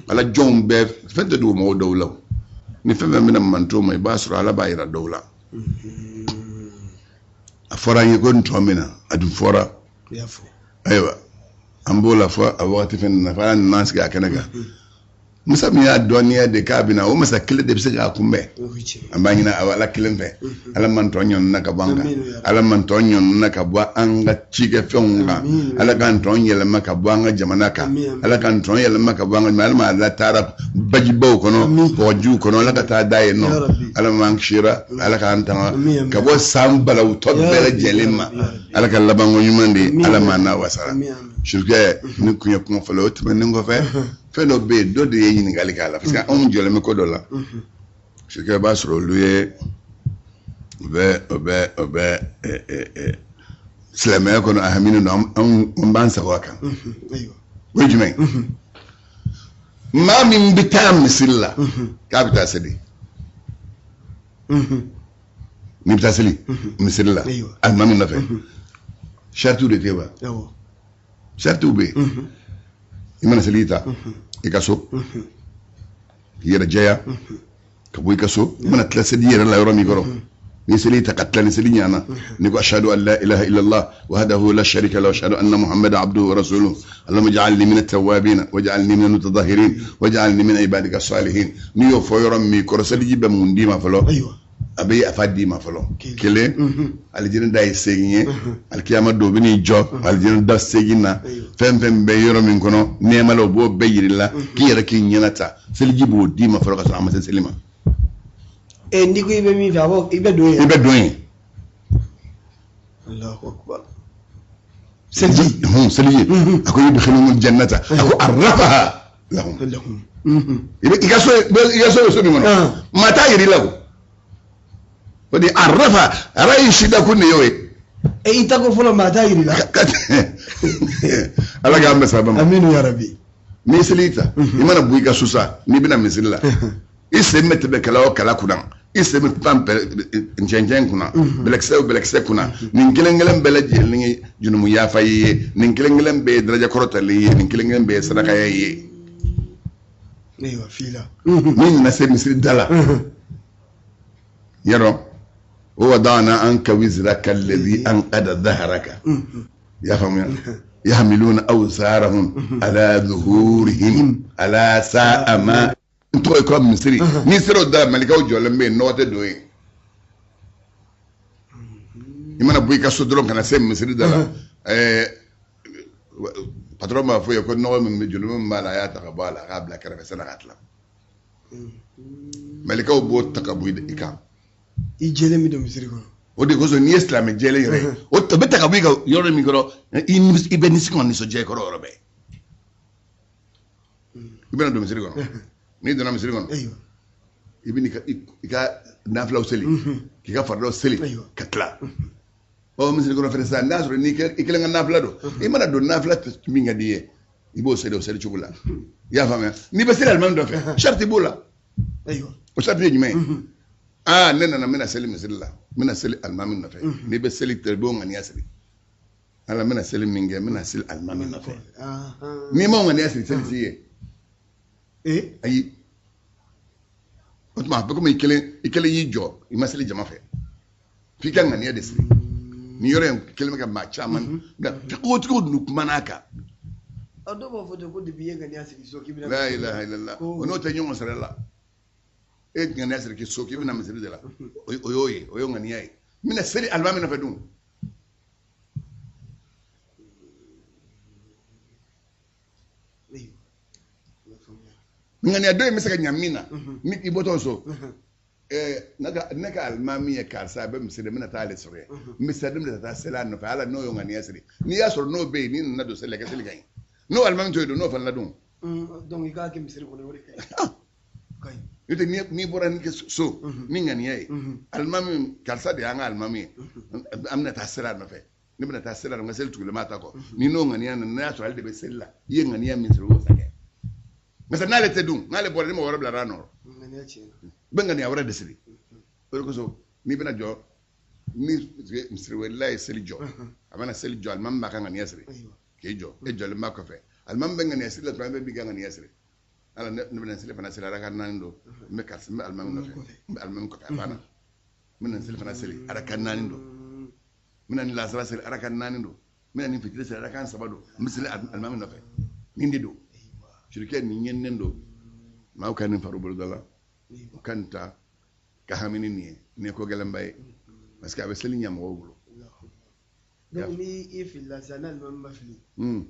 ala jɔnw bɛɛ, fɛn tɛ dugu mɔgɔw dɔw la. Ni fɛn fɛn bɛna manto ma, i b'a sɔrɔ ala b'a yira dɔw la. A fɔra an ye ko ntɔn min na, a dun fɔra. Ayiwa, an b'o la fɔ a wagati fɛn na, fɔ ala nana sigi a kɛnɛ kan. Masa min y'a dɔnniya de k'a bɛna, o masa kelen de bɛ se k'a kunbɛn. An b'a ɲini ala kelen fɛ, ala man tɔn ɲɔgɔn ka bɔ an kan, ala man tɔn ɲɔgɔn ka bɔ an ka cikɛfɛnw kan, ala ka tɔn yɛlɛma ka bɔ an ka jamana kan, ala ka tɔn yɛlɛma ka bɔ an ka jamana, ala ma ala taara bajibaw kɔnɔ, kɔgɔjiw kɔnɔ, ala ka taa da yen nɔ. Ala m'an kisira, ala k'an tanga ka bɔ san balawutɔ bɛɛ lajɛlen ma, ala ka labanko ɲuman di, ala m'an n'a wasara. Surukɛ, ni kun ye kuma fɔlɔ. O tɛmɛnen kɔfɛ, fɛn dɔ bɛ yen, dɔ de ye ɲininkali k'a la, parce que anw jɔlen bɛ ko dɔ la. Surukɛ, i b'a sɔrɔ olu ye u bɛ u bɛ u bɛ silamɛya kɔnɔ, a haminen don, an b'an sago a kan. O ye jumɛn ye? Maa min bɛ taa misiri la k'a bɛ taa seli, n'i bɛ taa seli misiri la alimami nɔfɛ, saritiw de tɛ wa? Saritiw bɛ yen. I mana seli ta i ka so, k'i yɛrɛ jɛya ka bɔ i ka so, i mana tila seli yɛrɛ la yɔrɔ min kɔrɔ, ni seli ta ka tila, ni seli ɲana, ni ko ashhadu an la ilaha illallah wahdahu la sharika lahu ashhadu anna muhammadan abduhu wa rasuluhu allahumma ij'alni min at-tawwabin waj'alni min al-mutatahhirin waj'alni min ibadika salihin, n'i y'o fɔ yɔrɔ min kɔrɔ, seliji bɛ mun d'i ma fɔlɔ? A bɛ yafa d'i ma fɔlɔ. Kelen, alijinɛ da ye 8 ye. Alikiyama don, o bɛ n'i jɔ alijinɛ da 8 na. Fɛn fɛn bɛ yɔrɔ min kɔnɔ nɛɛma la, o b'o bɛɛ yir'i la k'i yɛrɛ k'i ɲɛna ta. Seliji b'o d'i ma fɔlɔ ka sɔrɔ a ma se seli ma. N'i ko i bɛ min fɛ, a b'o, i bɛ don yen. I bɛ don yen. Allahu akbar. Seliji, seliji. A ko yudkhiluhumul jannata. A ko arrafaha lahum. Lahum. I bɛ i ka so, i ka so bɛ so min kɔnɔ, maa t'a yir'i la o. O de arrafa, ara y'i sida kun de y'o ye. I ta ko fɔlɔ maa t'a yir'i la. Ala k'an bɛn sababa ma. Aminu ya rabi. N'i ye seli ta, i mana bɔ i ka so sa, n'i bɛna misiri la, i sen bɛ tɛmɛ kala o kala kunna, i sen bɛ pan cɛncɛn kunna, bɛlɛkisɛ o bɛlɛkisɛ kunna, nin kelen kelen bɛɛ lajɛlen ye jurumu yafa ye, nin kelen kelen bɛɛ ye daraja kɔrɔtalen ye, nin kelen kelen bɛɛ ye sarakaya ye. Ayiwa, f'i la. N'i nana se misiri da la, yarɔ, o wadana anka wizraka alladhi anqada dhahraka. I y'a faamuya? Yahmiluna awzarahum ala zuhurihim ala sa'a ma. N tɔgɔ ye ko misiri. N'i sera o da la, malikaw jɔlen bɛ yen, nɔgɔ tɛ don yen. I mana bɔ i ka so dɔrɔn ka na se misiri da la, patron b'a fɔ ye ko nɔgɔ min bɛ, joli min b'a la, a y'a ta ka bɔ a la, a k'a bila kɛrɛfɛ sani a ka tila. Malikaw b'o ta ka bɔ i kan. I jɛlen bɛ don misiri kɔnɔ. O de kosɔn n'i ye silamɛ jɛlen yɛrɛ ye, o bɛ ta ka bɔ i kan yɔrɔ min kɔrɔ, i bɛ nisɔn ka nisɔndiya i kɔrɔ yɔrɔ bɛɛ. I bɛna don misiri kɔnɔ. N'i donna misiri kɔnɔ, i bɛ i ka nafilaw seli, k'i ka faridaw seli, ka tila. Ɔ, misiri kɔnɔ fɛnɛ sisan, n'a sɔrɔ n'i i kelen ka nafila don, i mana don nafila min ka di i ye, i b'o seli o seli cogo la. I y'a faamuya? N'i bɛ seli alimami dɔ fɛ, sariti b'o la. O sariti ye jumɛn ye? Aa, ne nana, n bɛna seli misiri la, n bɛna seli alimami nɔfɛ. N'i bɛ seli i b'o ŋaniya siri. Ala, n bɛna seli min kɛ, n bɛna seli alimami nɔfɛ. N'i ma o ŋaniya siri, seli t'i ye. Ayi. O tuma a bɛ komi i kelen y'i jɔ, i ma seli jama fɛ. F'i ka ŋaniya de siri. Nin yɔrɔ in kelen bɛ ka maa caman, nka fiqhotigiw dun kumana a kan. Dɔw b'a fɔ ten ko depuis i ye ŋaniya siri so k'i bɛna. La ilaha illallah. O n'o tɛ ɲɔgɔn sɔrɔ la. E ye ŋaniya siri k'i so k'i bɛna misiri de la. O y'o ye, o y'o ŋaniya ye. N bɛna seli alimami nɔfɛ dun. Ŋaniya dɔ in bɛ se ka ɲa min na, ni i bɔtɔ so. Ne ka alimami ye karisa, a bɛ misiri, n bɛna taa ale sɔrɔ yen. N bɛ seli, n bɛna taa seli a nɔfɛ. Ala n'o ye ŋaniya siri. N'i y'a sɔrɔ n'o bɛ yen, n'i nana don seli la, i ka seli ka ɲi. N'o alimami t'o ye don, n'o fana ladon. Donc i k'a kɛ misiri kɔnɔ, o de ka ɲi. Ka ɲi. N'o tɛ, n'i bɔra n'i kɛ so ni ŋaniya ye, alimami karisa de y'an ka alimami ye, an bɛna taa seli a nɔfɛ. Ne bɛna taa seli a nɔfɛ, n ka seli tugulen b'a ta kɔ. Ni n'o ŋaniya nana, n'a y'a sɔrɔ ale de bɛ seli la, i ye ŋaniya min siri, o b'o sa kɛ. Parce que n'ale tɛ dun, n'ale bɔra, ni mɔgɔ wɛrɛ bilara a nɔ. Ŋaniya tiɲɛna. I bɛ ŋaniya wɛrɛ de siri. O de kosɔn n'i bɛna jɔ, ni misiriwelela ye seli jɔ, a bɛna seli jɔ, alimami b'a ka ŋaniya siri. K'i jɔ, e jɔlen b'a kɔfɛ. Alimami bɛ ŋaniya siri la tuma min, bɛɛ b'i ka ŋaniya siri. Ala, ne bɛna seli fana seli, araka 4 don. N bɛ karisa, n bɛ alimami nɔfɛ. N bɛ alimami kɔfɛ, a banna. N bɛna seli fana seli, araka 4 don. N bɛna ni lasara seli, araka 4 don. N bɛna ni fitiri seli, araka 3 don. N bɛ seli alimami nɔfɛ. Nin de don. Sirikɛ nin ɲɛnen don. Maaw ka nin far'u boloda la. U ka nin ta ka hami ni nin ye. Nin ye ko gɛlɛnba ye. Parce que a bɛ seli ɲɛ mɔgɔw bolo. Donc ni i filila sisan, n'alimami ma fili,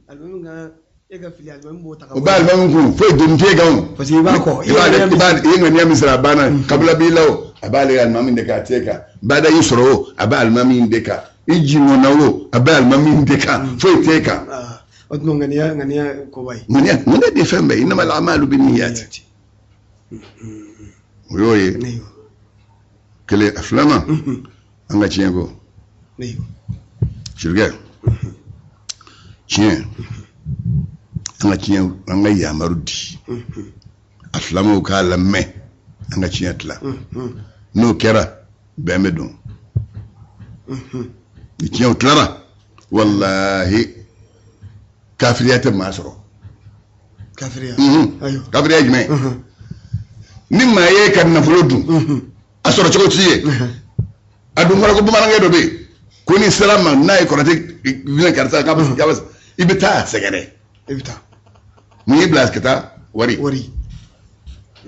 alimami ka e ka fili, alimami b'o ta ka O b'a alimami kun, foyi doni t'e kan o. Parce que i b'a kɔ. I b'a, i ye ŋaniya min siri, a banna. Kabila b'i la o, a b'ale alimami de kan, a t'e kan. Bada y'i sɔrɔ o, a bɛ alimami de kan. I jiŋɔna o, a bɛ alimami de kan. Foyi t'e kan. O tuma ŋaniya koba ye. Ŋaniya de ye fɛn bɛɛ ye. Innamal a'malu binniyat. O y'o ye. Kelen, a filanan, an ka tiɲɛ ko. Sirikɛ, tiɲɛ, an ka tiɲɛ, an ka yamaru di. A filamanw k'a lamɛn, an ka tiɲɛ tila. N'o kɛra, bɛn bɛ don. Ni tiɲɛw tilara, walahi, kafiriya tɛ maa sɔrɔ. Kafiriya. Kafiriya jumɛn? Ni maa ye ka nafolo dun, a sɔrɔ cogo t'i ye. A dun fɔra ko bamanankɛ dɔ bɛ yen, ko n'i sera ma n'a ye kɔrɔtɛ minɛ karisa, k'a bɛ, k'a bɛ, i bɛ taa a sɛgɛrɛ. I bɛ taa. Mun y'i bila ka taa? Wari. Wari.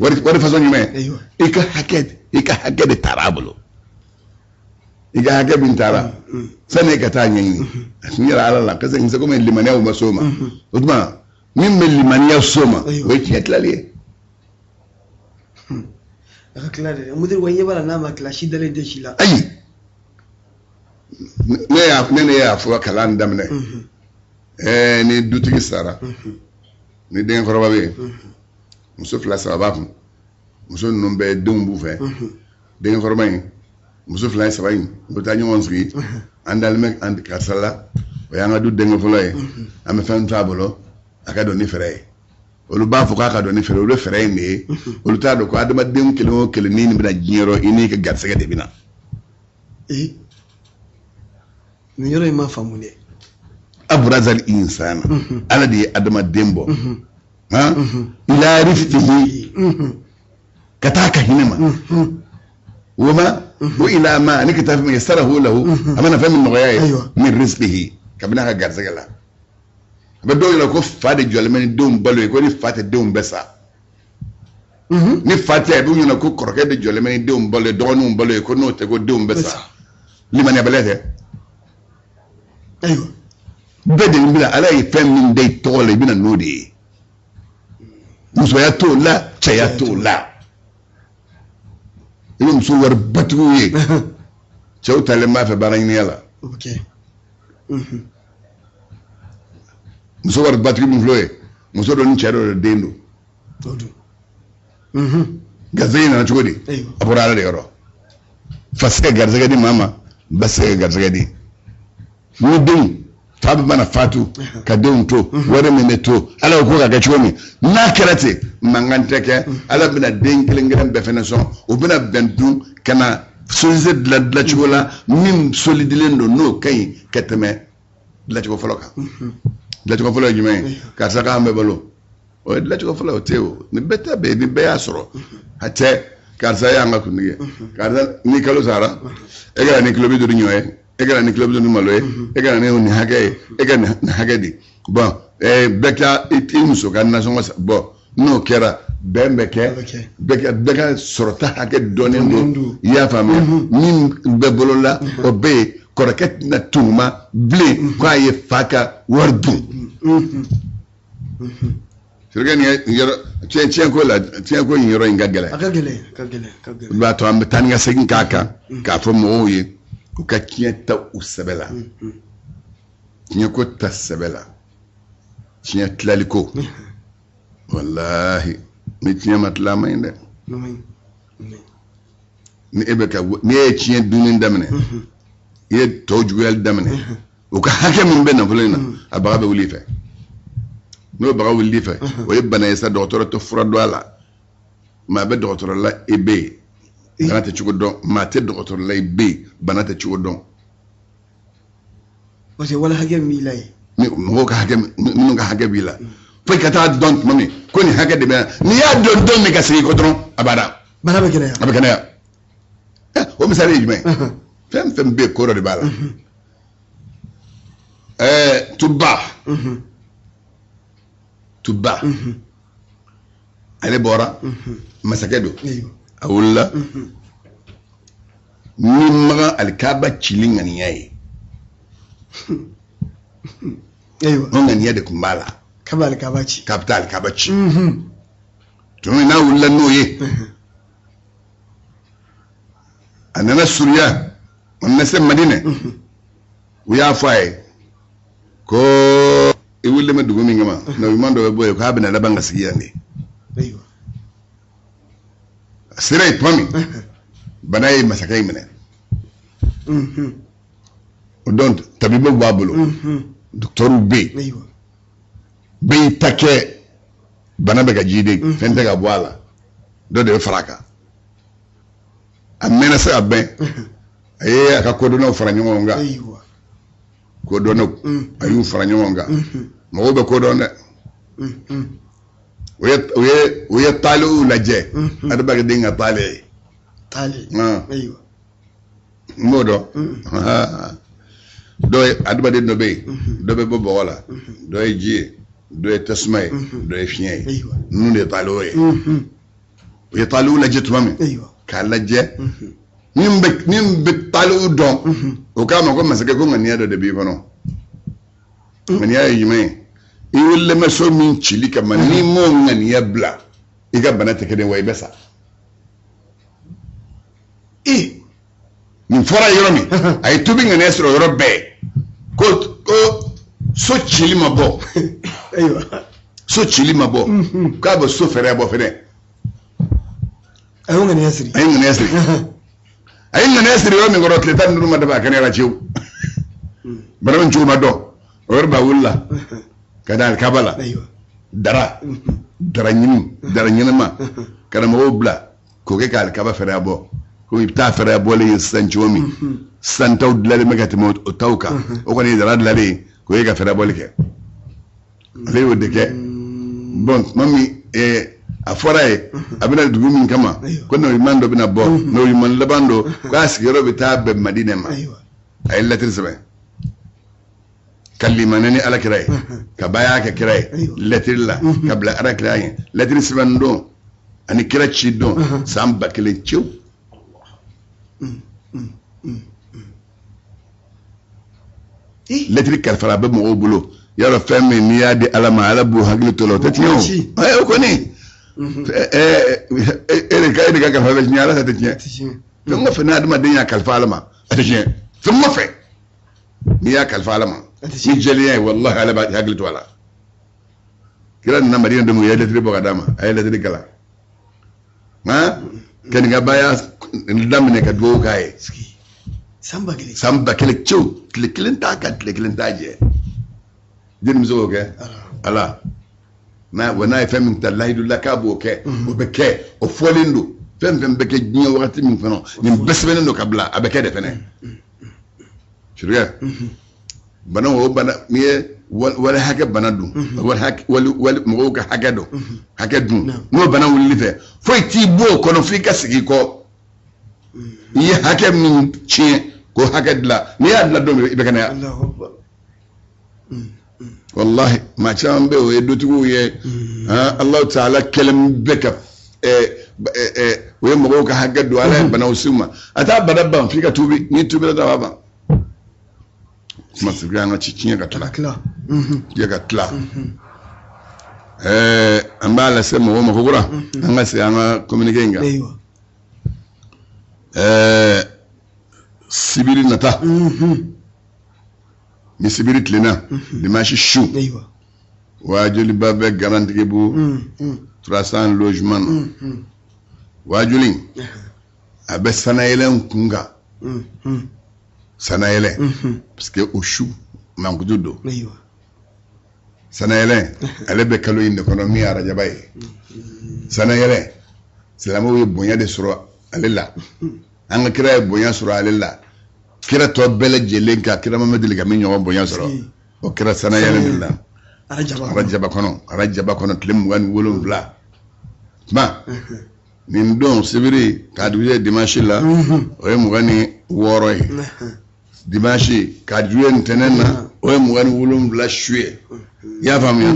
Wari, wari façon jumɛn? I ka hakɛ, i ka hakɛ de taara a bolo. I ka hakɛ min taara sani e ka taa ɲɛɲini, a tun yɛrɛ Ala la parce que komi limaniyaw ma s'o ma. O tuma min bɛ limaniya s'o ma, o ye tiɲɛ tilali ye. A ka tila dɛ, mudiri, wa ɲɛ b'a la, n'a ma tila, si dalen tɛ si la. Ayi, ne y'a ne ne y'a fɔ kalan daminɛ, ni dutigi sara, ni denkɔrɔba bɛ yen, muso fila saba b'a kun, muso ninnu bɛɛ denw b'u fɛ. Denkɔrɔba in, muso fila in, saba in, u bɛ taa ɲɔgɔn sigi. An dalen bɛ an karisa la, o y'an ka du denkɛ fɔlɔ ye, an bɛ fɛn to a bolo, a ka don ni fɛɛrɛ ye. Olu b'a fɔ k'a ka don ni fɛɛrɛ, olu bɛ fɛɛrɛ in de ye. Olu t'a dɔn ko adamaden kelen o kelen, n'i bɛna diɲɛ yɔrɔ, i n'i ka garisɛgɛ de bɛ na. Ee, nin yɔrɔ in ma faamu dɛ. Aburazali insana, Ala de ye adamaden bɔ han ila rifqihi, ka taa ka hinɛ ma wama wa ila ma, ani ka taa fɛn min sarahu lahu, a mana fɛn min nɔgɔya ye min rizqihi, kabini a ka garisɛgɛ la. A bɛ dɔw yɛrɛ ko fa de jɔlen bɛ ni denw balo ye, ko ni fa tɛ, denw bɛ sa. Ni fa tɛ, a b'u ɲɛna ko kɔrɔkɛ de jɔlen bɛ ni denw balo ye, dɔgɔninw balo ye, ko n'o tɛ, ko denw bɛ sa. Limaniyabaliya tɛ. Bɛɛ de bɛna, Ala ye fɛn min da i tɔgɔ la, i bɛna n'o de ye. Musoya t'o la, cɛya t'o la. I bɛ muso wari batigiw ye, cɛw talen b'a fɛ baara ɲiniya la. Muso wari batigi min filɛ o ye, muso dɔ ni cɛ dɔ de den don. Garisɛgɛ nana cogo di? A bɔra Ala de yɔrɔ. Fa se ka garisɛgɛ di maa ma, ba se ka garisɛgɛ di. Ni denw fa bɛ mana fatu ka denw to, wari min bɛ to, Ala ko k'a kɛ cogo min, n'a kɛra ten, mankan tɛ kɛ. Ala bɛna den kelen kelen bɛɛ fɛnɛ sɔn, o bɛna bɛn dun ka na société dilan dilancogo la min solidilen don, n'o ka ɲi ka tɛmɛ dilancogo fɔlɔ kan. Dilancogo fɔlɔ ye jumɛn ye? Karisa k'an bɛɛ balo, o ye dilancogo fɔlɔ ye, o tɛ o ni bɛɛ ta bɛ yen, ni bɛɛ y'a sɔrɔ a tɛ. Karisa y'an ka kuntigi ye, karisa ni kalo sara, e ka na ni kilo 50 ɲɔ ye, e ka na ni kilo 50 malo ye, e ka na ni nin hakɛ ye, e ka nin hakɛ di. Bɔn, bɛɛ ka i muso ka nasɔngɔ san. Bɔn, n'o kɛra, bɛn bɛ kɛ, bɛɛ ka sɔrɔta hakɛ dɔnnen don. I y'a faamuya? Min bɛ bolo la, o bɛ yen. Kɔrɔkɛ tɛna tuguma bilen k'a ye fa ka wari dun. Sirikɛ, nin yɔrɔ tiɲɛ ko la, tiɲɛ ko nin yɔrɔ in ka gɛlɛn. A ka gɛlɛn, a ka gɛlɛn, a ka gɛlɛn. I b'a to an bɛ taa ni ka segin k'a kan k'a fɔ mɔgɔw ye u ka tiɲɛ ta u sɛbɛ la, tiɲɛ ko ta sɛbɛ la, tiɲɛ tilali ko. Walahi, ni tiɲɛ ma tila, a ma ɲi dɛ. Ni e bɛ ka, ni e ye tiɲɛ dunni daminɛ, i ye tɔw juguyali daminɛ, u ka hakɛ min bɛ nafolo in na, a baga bɛ wuli i fɛ. N'o baga wuli i fɛ, o ye bana ye sa, dɔgɔtɔrɔ tɛ fura dɔn a la. Maa bɛ dɔgɔtɔrɔ la, i bɛ yen, bana tɛ cogo dɔn. Maa tɛ dɔgɔtɔrɔ la, i bɛ yen, bana tɛ cogo dɔn. Parce que wala hakɛ min b'i la yen. Ni mɔgɔw ka hakɛ, minnu ka hakɛ b'i la, fo i ka taa dɔn tuma min ko nin hakɛ de bɛ na. N'i y'a dɔn don min ka segin kɔ dɔrɔn, a banna. Bana bɛ kɛnɛya. A bɛ kɛnɛya. O misali ye jumɛn ye? Fɛn fɛn bɛ yen, ko dɔ de b'a la. Tuba tuba, ale bɔra, masakɛ don, a wulila ni Makan alikaba cili ŋaniya ye. O ŋaniya de tun b'a la. K'a bɛ alikaba ci. K'a bɛ taa alikaba ci. Tuma min n'a wulila n'o ye, a nana surunya, a nana se Madinɛ, u y'a fɔ a ye ko i wulilen bɛ dugu min kama, nabi ɲuman dɔ bɛ bɔ yen, k'a bɛna laban ka sigi yan de. A sera yen tuma min, bana ye masakɛ in minɛ. O don, tabibaw b'a bolo, dɔgɔtɔrɔw bɛ yen, bɛɛ y'i ta kɛ, bana bɛ ka ji de, fɛn tɛ ka bɔ a la, dɔ de bɛ fara a kan. A mɛnna se ka bɛn, a ye a ka kodɔnnaw fara ɲɔgɔn kan. Kodɔnnaw, a y'u fara ɲɔgɔn kan. Mɔgɔw bɛ kodɔn dɛ. U ye taaliw lajɛ, adamaden ka taale ye. N b'o dɔn. Dɔw ye adamaden dɔ bɛ yen, dɔ bɛ bɔ bɔgɔ la, dɔ ye ji ye, dɔ ye tasuma ye, dɔ ye fiɲɛ ye. Ninnu de ye taaliw ye. U ye taaliw lajɛ tuma min, k'a lajɛ Min bɛ taliw dɔn, o k'a ma ko masakɛ, ko ŋaniya dɔ de b'i kɔnɔ. Ŋaniya ye jumɛn ye? I wulilen bɛ so min cili kama, n'i m'o ŋaniya bila, i ka bana tɛ kelen wa i bɛ sa. Nin fɔra yɔrɔ min, a ye tubi ŋaniya sɔrɔ yɔrɔ bɛɛ, ko so cili ma bɔ. So cili ma bɔ, k'a bɛ so fɛrɛ bɔ fɛnɛ. A y'o ŋaniya siri. A ye ŋaniya siri, a ye ŋaniya siri yɔrɔ min kɔrɔ, tile 15 ma dafa, a kɛnɛyara cewu. Bana min cogo ma dɔn, o yɔrɔ b'a wulila ka da alikaba la. Dara ɲini, dara ɲɛnama, ka na mɔgɔw bila k'o kɛ ka alikaba fɛrɛ bɔ. Ko i bɛ taa fɛrɛ bɔlen ye sisan cogo min, sisan taw dilanlen bɛ ka tɛmɛ o taw kan. O kɔni ye dara dilanlen ye k'o ye ka fɛrɛ bɔli kɛ. Ale y'o de kɛ. Bon, tuma min a fɔra ye a bɛna dugu min kama, ko nabiɲuman dɔ bɛna bɔ, nabiɲuman laban don, k'a sigiyɔrɔ bɛ taa bɛn Madinɛ ma, a ye lɛtiri sɛbɛn ka limaniya ni ala kira ye, ka baya kɛ kira ye lɛtiri la, ka bila ala kira ye. Lɛtiri sɛbɛn don ani kira ci don, san 1000 cewu. Lɛtiri kalifara, a bɛ mɔgɔw bolo yɔrɔ. Fɛn min n'i y'a di ala ma, ala b'u hakili to la, o tɛ tiɲɛ. O kɔni, e de ka kalifa bɛ tiɲɛ, ala ta tɛ tiɲɛ. Fɛn o fɛn ni adamaden y'a kalifa ala ma, a tɛ tiɲɛ. Fɛn o fɛn n'i y'a kalifa ala ma ni jɛlenya ye, walahi, ala b'a hakili to a la. Kira nana Madina don min, u ye lɛtiri bɔ ka d'a ma. A ye lɛtiri kalan, han, ka nin ka baya daminɛ ka dugawu k'a ye. San 1000. San 1000 cewu, tile kelen t'a kan, tile kelen t'a jɛ. Jeli bɛ se k'o kɛ? Ala n'a wa n'a ye fɛn min ta layidu la k'a b'o kɛ, o bɛ kɛ. O fɔlen don. Fɛn fɛn bɛ kɛ diɲɛ wagati min kɔnɔ, nin bɛɛ sɛbɛnnen don ka bila, a bɛ kɛ de fɛnɛ. Surukɛ bana o bana, n'i ye wali hakɛ bana dun, wali hakɛ, wali mɔgɔw ka hakɛ dɔn, hakɛ dun, n'o bana wulili fɛ, foyi t'i bɔ o kɔnɔ f'i ka segin i kɔ. I ye hakɛ min tiɲɛ, k'o hakɛ dilan. N'i y'a dilan don min, i bɛ kɛnɛya. Wallahi, maa caman bɛ yen, o ye dutigiw ye. Alahu taala kɛlen bɛ ka o ye mɔgɔw ka hakɛ don, ala ye banaw s'u ma. A t'a bana ban f'i ka tuubi. N'i tuubira dɔrɔn, a b'a ban. Kuma sigi, an ka ci tiɲɛ ka tila, tiɲɛ ka tila. An b'a lase mɔgɔw ma kokura, an ka segin an ka communiqué in kan. Sibiri nata, ni sibiri tilenna, dimanche su, waajuliba bɛ Garantigibu 300 logement na. Waajuli a bɛ sanayɛlɛn kun kan, sanayɛlɛn, parce que o su mankutu don. Sanayɛlɛn, ale bɛ kalo in de kɔnɔ min ye arajaba ye. Sanayɛlɛn, silamɛw ye bonya de sɔrɔ ale la. An ka kira ye bonya sɔrɔ ale la, kira tɔ bɛɛ lajɛlen ka kira ma deli ka min ɲɔgɔn bonya sɔrɔ, o kɛra sanayɛlɛn de la. Arajaba kɔnɔ, arajaba kɔnɔ, tile 27 tuma nin don, sibiri k'a dugujɛ dimanche la, o ye 26 ye. Dimanche k'a dugujɛ ntɛnɛn na, o ye 27 su ye. I y'a faamuya?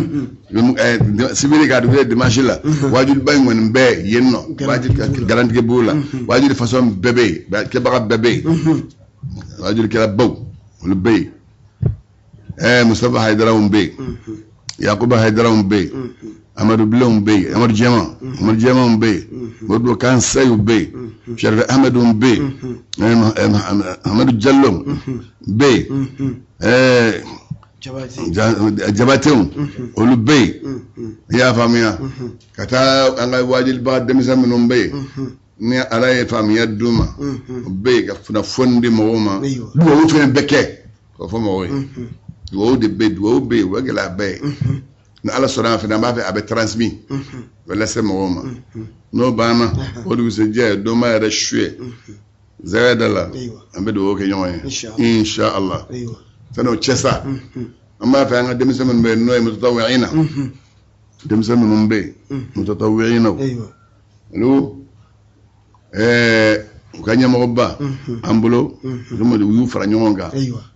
Sibiri k'a dugujɛ dimanche la, waajuliba in kɔni bɛ yen nɔ, waajuli Garantigi b'o la. Waajuli façon bɛɛ bɛ yen, kɛbaga bɛɛ bɛ yen, waajulikɛlabaw olu bɛ yen. Mustafa Hayidaraw bɛ yen, Yakuba Hayidaraw bɛ yen, Amadu Bilenw bɛ yen, Amadu Jɛman, Amadu Jɛmanw bɛ yen, Modibo Kansayiw bɛ yen, Sharif Ahmedu bɛ yen, Amadu Jallo bɛ yen, Jabatew olu bɛ yen. I y'a faamuya? Ka taa an ka waajulibaga denmisɛn minnu bɛ yen, ni ala ye faamuya d'u ma, o bɛ yen ka kunnafoni di mɔgɔw ma. Dugawu fɛnɛ bɛ kɛ k'o fɔ mɔgɔw ye. Dugawu de bɛ yen, dugawu bɛ yen, o bɛ gɛlɛya bɛɛ ye. Ni ala sɔnna a fɛnɛ, an b'a fɛ a bɛ transmis, a bɛ lase mɔgɔw ma. N'o banna, o dugusɛjɛ, donba yɛrɛ su ye, zɛgɛ da la, an bɛ dugawu kɛ ɲɔgɔn ye, insha Allah. Fɛnɛ o cɛ sa, an b'a fɛ an ka denmisɛn minnu bɛ yen, n'o ye mutatawiyina, denmisɛn minnu bɛ yen, mutatawiyina, olu u ka ɲɛmɔgɔba an bolo, u y'u fara ɲɔgɔn kan.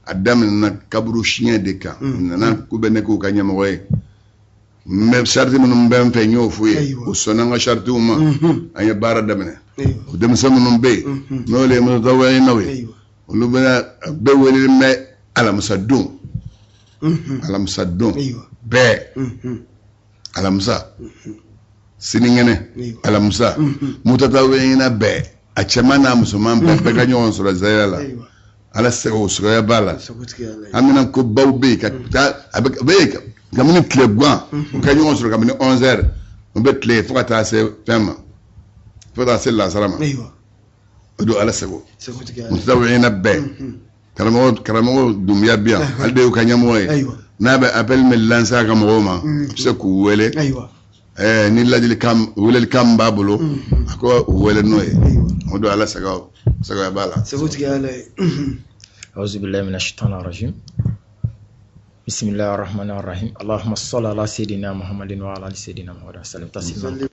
A daminɛna kaburu siɲɛ de kan. U nana k'u bɛ ne k'u ka ɲɛmɔgɔ ye. N bɛ sariti minnu bɛ n fɛ n y'o f'u ye u sɔnna n ka saritiw ma an ye baara daminɛ o denmisɛn minnu bɛ yen n'olu ye mutatawiyinaw ye olu bɛna bɛɛ welelen bɛ alamisa don alamisa don bɛɛ alamisa sinikɛnɛ alamisa mutatawiyina bɛɛ a cɛman n'a musoman bɛɛ bɛɛ ka ɲɔgɔn sɔrɔ zawiya la ala sago sagoya b'a la an bɛna ko baw bɛ yen ka taa a bɛ yen kabini tile gan u ka ɲɔgɔn sɔrɔ kabini 11 heures u bɛ tile fo ka taa se fɛn ma fo ka taa se lansara ma o don ala sago mutatawiyina bɛɛ karamɔgɔ karamɔgɔ Dunbiya bi yan ale de y'u ka ɲɛmɔgɔ ye n'a bɛ appel min lancer a ka mɔgɔw ma a bɛ se k'u wele ni ladilikan welelikan b'a bolo a ko u wele n'o ye o don ala sago sagoya b'a la. أعوذ بالله من الشيطان الرجيم بسم الله الرحمن الرحيم اللهم صل على سيدنا محمد وعلى آل سيدنا محمد وسلم تسليما.